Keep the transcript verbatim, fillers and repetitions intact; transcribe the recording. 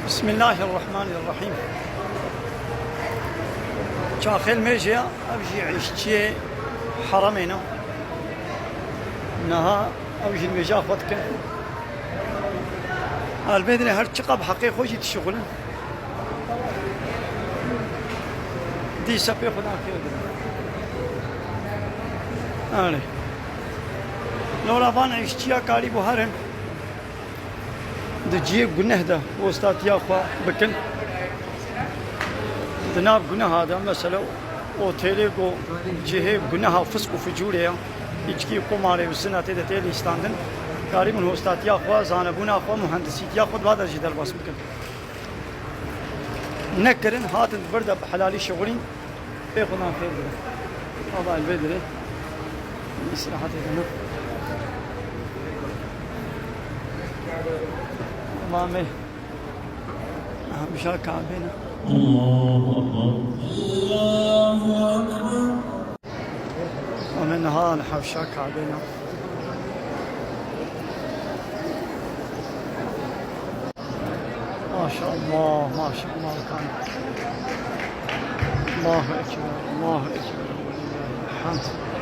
Bismillahirrahmanirrahim. Çaxê li mêjê ya, ev jî îşçiyê heremê ne. Niha ew jî li mêja xwe dikin. Elbêdinê her çiqa bi heqê xwe jî dişixulin. Dîsa pê xwe dan fêr dibin. Erê. Lora van îşçiya karîbû herin di cihê guneh de hostatiya xwe bikin. Di nav guneha de, mesela, otelê ku cihê guneha fisk û ficûrê ye, îçkî, qumarê û zina tê de tê lîstandin, karîbûn hostatiya xwe, zanebûna xwe, muhendisîtiya xwe di va de jî derbas bikin. Nekirin, hatin di vir de bi helalî şixulîn, pê xwe dan fêr dibin. Ava li vê dirê îstirahetê dine. Mamê. Hemşa Kabê ne. Allahu Ekber. Allahu Ekber. Em ê niha li hewşa Kabê ne. Maşallah, maşallah. Allahu Ekber, Allahu Ekber. Ve lillahil hamd.